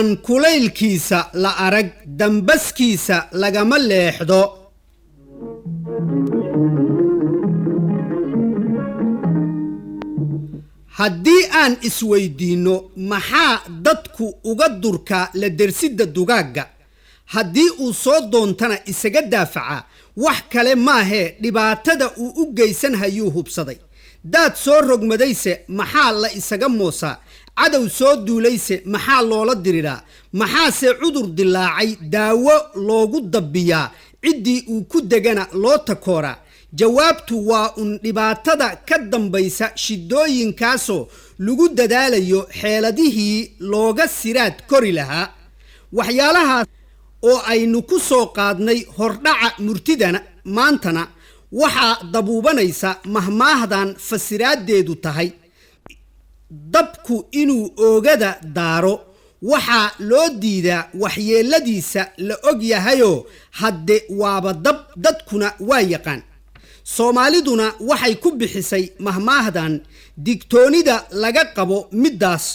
Aan kulaylkiisa la arag dambaskiisa lagama leexdo. Haddii aan isweydiinno maxaa dadku uga durkaa la dersidda dugaagga, haddii uu soo doontana isaga daafaca, wax kale maahee dhibaatada uu u geysan hayuu hubsaday. Daad soo rogmadayse maxaa la isaga moosaa? Cadow soo duulayse maxaa loola diriraa? Maxaase cudur dilaacay daawo loogu dabbiyaa, ciddii uu ku degana loo takooraa? Jawaabtu waa un dhibaatada ka dambaysa shidooyinkaasoo lagu dadaalayo xeeladihii looga siraad kori lahaa. Waxyaalahaas oo aynu ku soo qaadnay hordhaca murtidana maantana waxaa dabuubanaysa mahmaahdan fasiraaddeedu tahay: dabku inuu oogada daaro waxaa loo diidaa waxyeeladiisa la og yahayoo, hadde waaba dab, dadkuna waa yaqaan. Soomaaliduna waxay ku bixisay mahmaahdan digtoonida laga qabo middaas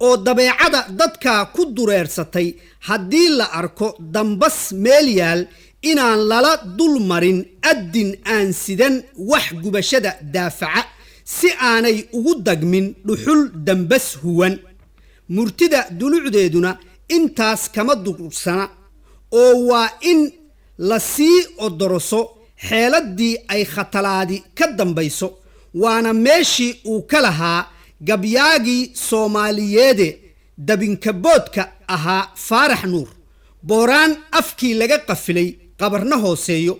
oo dabeecada dadka ku dureersatay haddii la arko dambas meel yaal inaan lala dul marin addin aan sidan wax gubashada daafaca, si aanay ugu dagmin dhuxul dambas huwan. Murtida dulucdeeduna intaas kama dursana, oo waa in la sii odoroso xeeladdii ay khatalaadi ka dambayso. Waana meeshii uu ka lahaa gabyaagii Soomaaliyeede dabinkaboodka ahaa Faarax Nuur Booraan: afkii laga qafilay qabarna hooseeyo,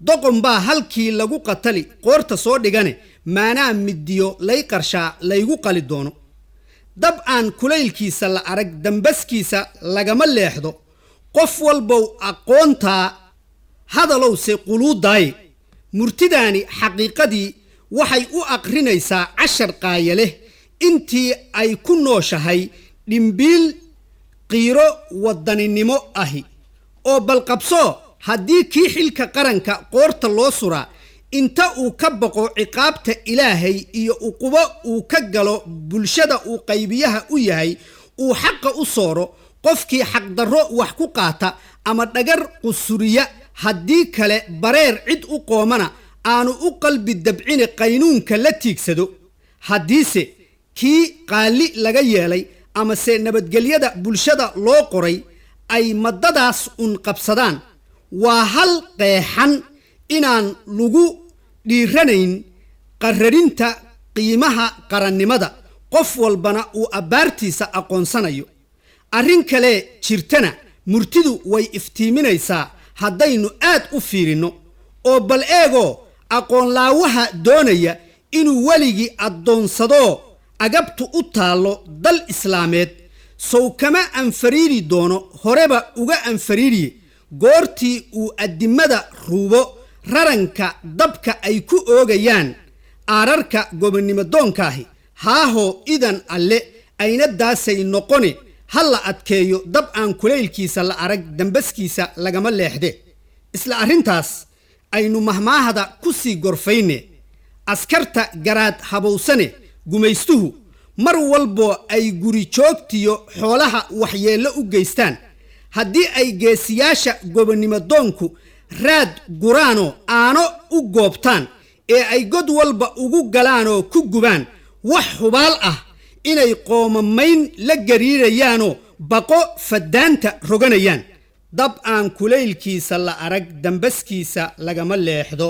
doqon baa halkii lagu qatali qoorta soo dhigane, maanaa midiyo lay qarshaa laygu qali doono. Dab aan kulaylkiisa la arag dambaskiisa lagama leexdo. Qof walbow aqoontaa hadalowse quluudaaye. Murtidaani xaqiiqadii waxay u aqrinaysaa cashar qaaya leh intii ay ku nooshahay dhimbiil qiiro wadaninimo ahi. Oo balqabsoo, haddii kii xilka qaranka qoorta loo suraa inta uu ka baqo ciqaabta Ilaahay iyo uqubo uu ka galo bulshada uu qaybiyaha u yahay, uu xaqa u sooro qofkii xaqdarro wax ku qaata ama dhagar qusuriya, haddii kale bareer cid u qoomana aanu u qalbi dabcine qaynuunka la tiigsado. Haddiise kii qaali laga yeelay amase nabadgelyada bulshada loo qoray ay maddadaas un qabsadaan, waa hal qeexan inaan lagu dhiiranayn qararinta qiimaha qarannimada, qof walbana uu abbaartiisa aqoonsanayo. Arrin kale jirtana murtidu way iftiiminaysaa haddaynu aad u fiirinno. Oo bal eegoo, aqoonlaawaha doonaya inuu weligii addoonsadoo agabtu u taallo dal islaameed, sow kama anfariiri doono? Horeba uga anfariiriye goortii uu addimada ruubo raranka dabka ay ku oogayaan aararka gobonnimo doonkaahi. Haahoo, idan alle ayna daasay noqone, ha la adkeeyo: dab aan kulaylkiisa la arag dambaskiisa lagama leexde. Isla arrintaas aynu mahmaahda ku sii gorfayne, askarta garaad habowsane gumaystuhu mar walboo ay guri joogtiyo xoolaha waxyeello u geystaan, haddii ay geesiyaasha gobonnimo doonku raad guraanoo aano u goobtaan ee ay god walba ugu galaanoo ku gubaan, wax hubaal ah inay qoomamayn la gariirayaanoo baqo faddaanta roganayaan. Dab aan kulaylkiisa la arag dambaskiisa lagama leexdo.